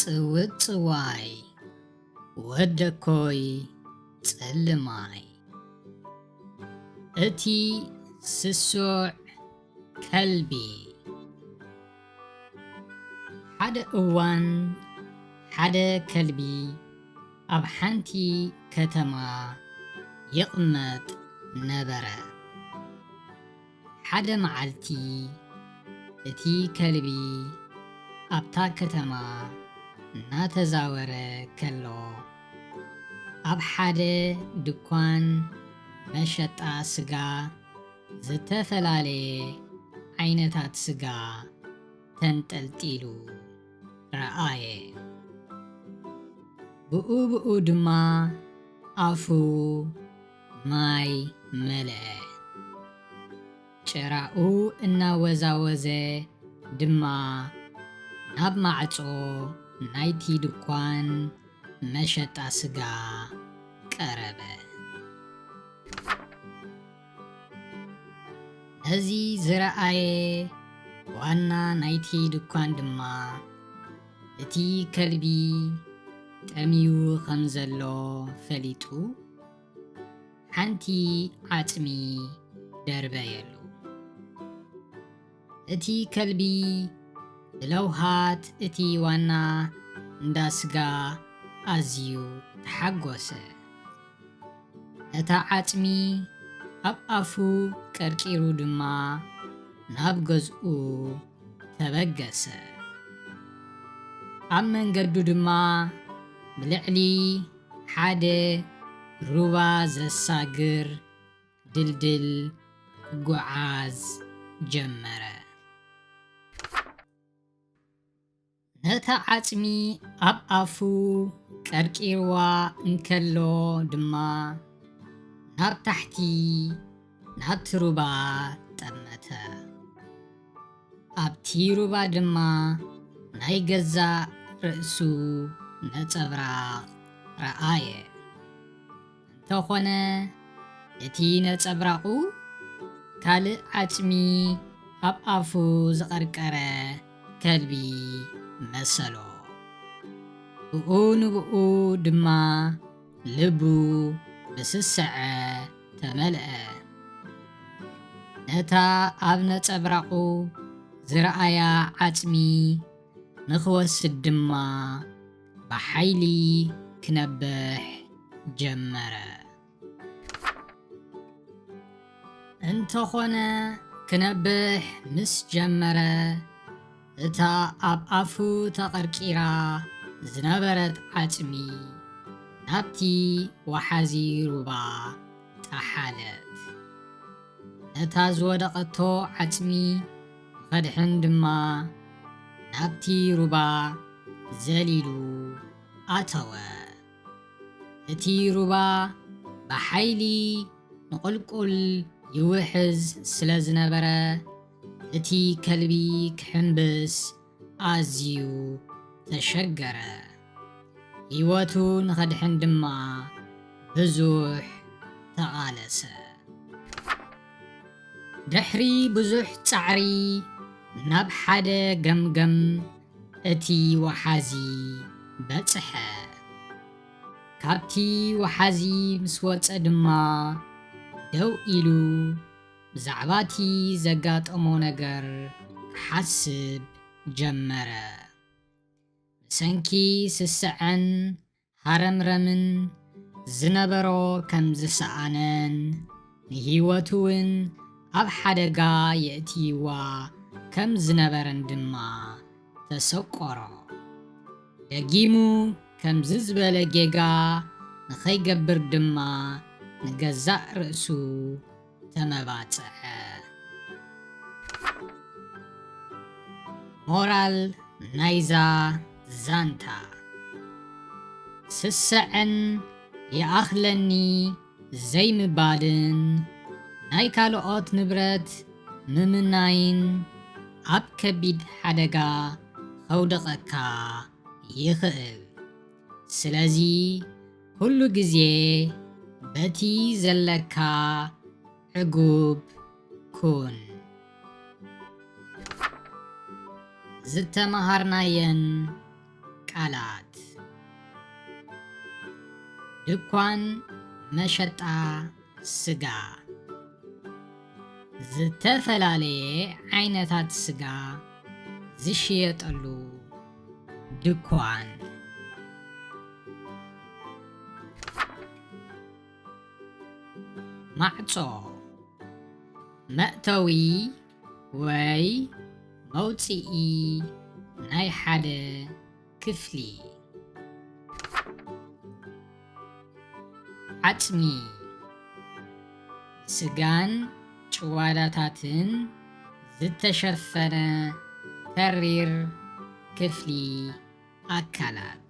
ጽውጽዋይ ወደኮይ ጸልማይ። እቲ ስሱዕ ከልቢ። ሓደ እዋን ሓደ ከልቢ ኣብ ሓንቲ ከተማ ይቕመጥ ነበረ። ሓደ መዓልቲ እቲ ከልቢ ኣብታ ከተማ እናተዛወረ ከሎ፣ ኣብ ሓደ ድኳን መሸጣ ስጋ ዝተፈላለየ ዓይነታት ስጋ ተንጠልጢሉ ረኣየ። ብኡ ብኡ ድማ ኣፉ ማይ መልአ። ጭራኡ እናወዛወዘ ድማ ናብ ማዕጾ ናይቲ ድኳን መሸጣ ስጋ ቀረበ። ነዚ ዝረኣየ ዋና ናይቲ ድኳን ድማ፣ እቲ ከልቢ ጠምዩ ከም ዘሎ ፈሊጡ፣ ሓንቲ ዓጽሚ ደርበየሉ። እቲ ከልቢ ብለውሃት እቲ ዋና እንዳ ስጋ ኣዝዩ ተሓጎሰ። ነታ ዓጽሚ ኣብ ኣፉ ቀርቂሩ ድማ ናብ ገዝኡ ተበገሰ። ኣብ መንገዱ ድማ ብልዕሊ ሓደ ሩባ ዘሳግር ድልድል ክጓዓዝ ጀመረ። ነታ ዓጽሚ ኣብ ኣፉ ቀርቂርዋ እንከሎ ድማ ናብ ታሕቲ ናብቲ ሩባ ጠመተ። ኣብቲ ሩባ ድማ ናይ ገዛእ ርእሱ ነጸብራቕ ረኣየ። እንተኾነ እቲ ነጸብራቑ ካልእ ዓጽሚ ኣብ ኣፉ ዝቐርቀረ ከልቢ መሰሎ። ብኡ ንብኡ ድማ ልቡ ብስስዐ ተመልአ። ነታ ኣብ ነጸብራቑ ዝረኣያ ዓጽሚ ንኽወስድ ድማ ብሓይሊ ክነብሕ ጀመረ። እንተኾነ ክነብሕ ምስ ጀመረ፣ እታ ኣብ ኣፉ ተቐርቂራ ዝነበረት ዓጽሚ ናብቲ ወሓዚ ሩባ ጠሓለት። ነታ ዝወደቐቶ ዓጽሚ ንኸድሕን ድማ ናብቲ ሩባ ዘሊሉ ኣተወ። እቲ ሩባ ብሓይሊ ንቑልቁል ይውሕዝ ስለ ዝነበረ፣ እቲ ከልቢ ክሕምብስ ኣዝዩ ተሸገረ። ህይወቱ ንኸድሕን ድማ ብዙሕ ተቓለሰ። ድሕሪ ብዙሕ ጻዕሪ ናብ ሓደ ገምገም እቲ ወሓዚ በጽሐ። ካብቲ ወሓዚ ምስ ወጸ ድማ ደው ኢሉ ብዛዕባ እቲ ዘጋጠሞ ነገር ክሓስብ ጀመረ። ብሰንኪ ስስዐን ሃረምረምን ዝነበሮ ከም ዝሰኣነን ንህይወቱ እውን ኣብ ሓደጋ የእትይዋ ከም ዝነበረን ድማ ተሰቆሮ። ደጊሙ ከምዚ ዝበለ ጌጋ ንኸይገብር ድማ ንገዛእ ርእሱ ተመባጽዐ። ሞራል ናይዛ ዛንታ፣ ስስዐን ይኣኽለኒ ዘይምባልን ናይ ካልኦት ንብረት ምምናይን ኣብ ከቢድ ሓደጋ ከውድቐካ ይኽእል። ስለዚ ኩሉ ግዜ በቲ ዘለካ ዕጉብ ኩን። ዝተመሃርናየን ቃላት። ድኳን መሸጣ ስጋ። ዝተፈላለየ ዓይነታት ስጋ ዝሽየጠሉ ድኳን። ማዕጾ፣ መእተዊ ወይ መውጽኢ ናይ ሓደ ክፍሊ። ዓጽሚ፣ ስጋን ጭዋዳታትን ዝተሸፈነ ተሪር ክፍሊ ኣካላት።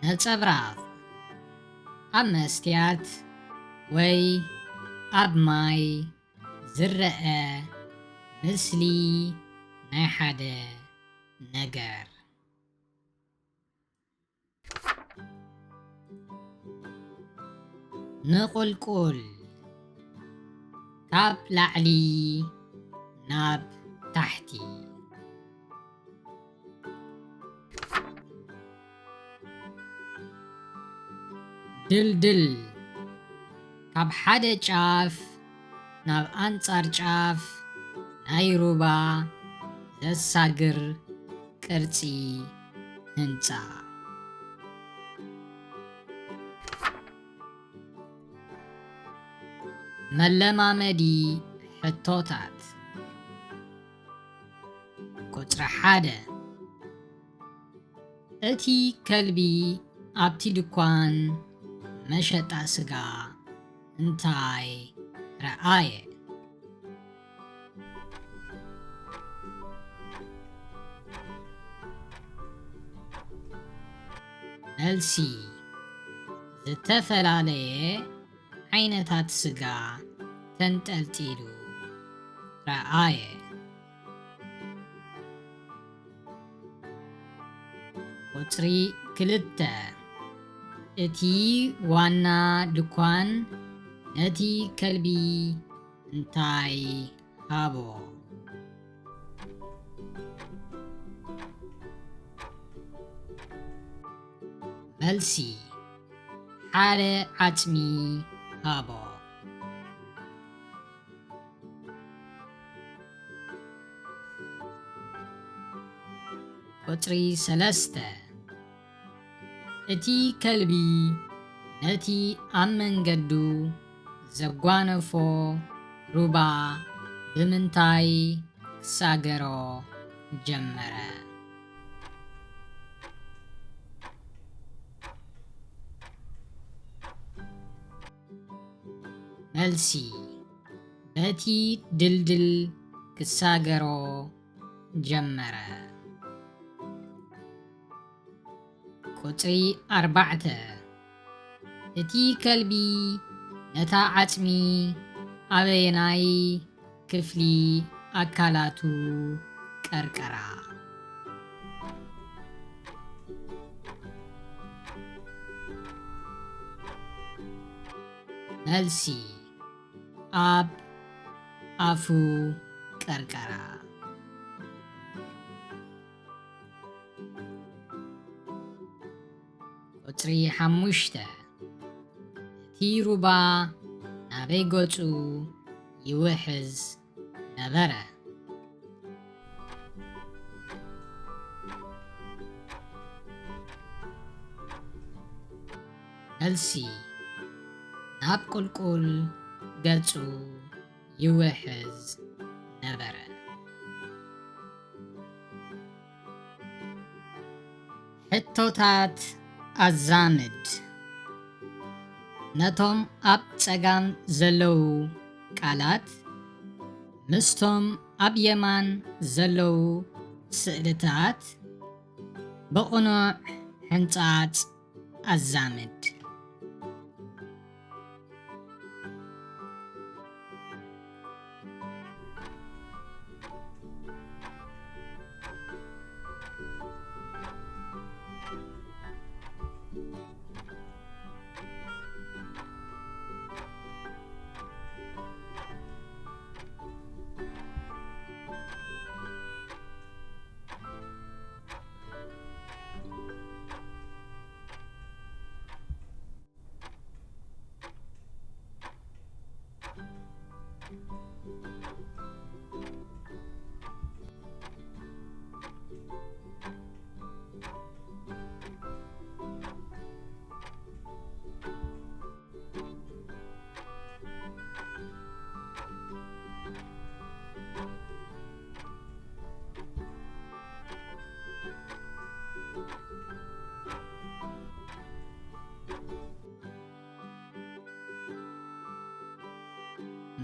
ነጸብራቕ፣ ኣብ መስትያት ወይ ኣብ ማይ ዝረአ ምስሊ ናይ ሓደ ነገር። ንቑልቁል፣ ካብ ላዕሊ ናብ ታሕቲ። ድልድል፣ ካብ ሓደ ጫፍ ናብ ኣንጻር ጫፍ ናይ ሩባ ዘሳግር ቅርጺ ህንጻ። መለማመዲ ሕቶታት። ቁጽሪ ሓደ፣ እቲ ከልቢ ኣብቲ ድኳን መሸጣ ስጋ እንታይ ረኣየ? መልሲ፣ ዝተፈላለየ ዓይነታት ስጋ ተንጠልጢሉ ረኣየ። ቁጽሪ ክልተ፣ እቲ ዋና ድኳን ነቲ ከልቢ እንታይ ሃቦ? መልሲ፣ ሓደ ዓጽሚ ሃቦ። ቁጽሪ ሰለስተ፣ እቲ ከልቢ ነቲ ኣብ መንገዱ ዘጓነፎ ሩባ ብምንታይ ክሳገሮ ጀመረ? መልሲ፣ በቲ ድልድል ክሳገሮ ጀመረ። ቁጽሪ ኣርባዕተ፣ እቲ ከልቢ ነታ ዓጽሚ ኣበየናይ ክፍሊ ኣካላቱ ቀርቀራ? መልሲ፣ ኣብ ኣፉ ቀርቀራ። ቁጽሪ ሓሙሽተ፣ እቲ ሩባ ናበይ ገጹ ይውሕዝ ነበረ? መልሲ፣ ናብ ቁልቁል ገጹ ይውሕዝ ነበረ። ሕቶታት ኣዛምድ። ነቶም ኣብ ጸጋም ዘለዉ ቃላት ምስቶም ኣብ የማን ዘለዉ ስእልታት ብቕኑዕ ሕንጻጽ ኣዛምድ።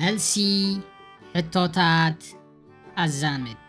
መልሲ፣ ሕቶታት ኣዛምድ።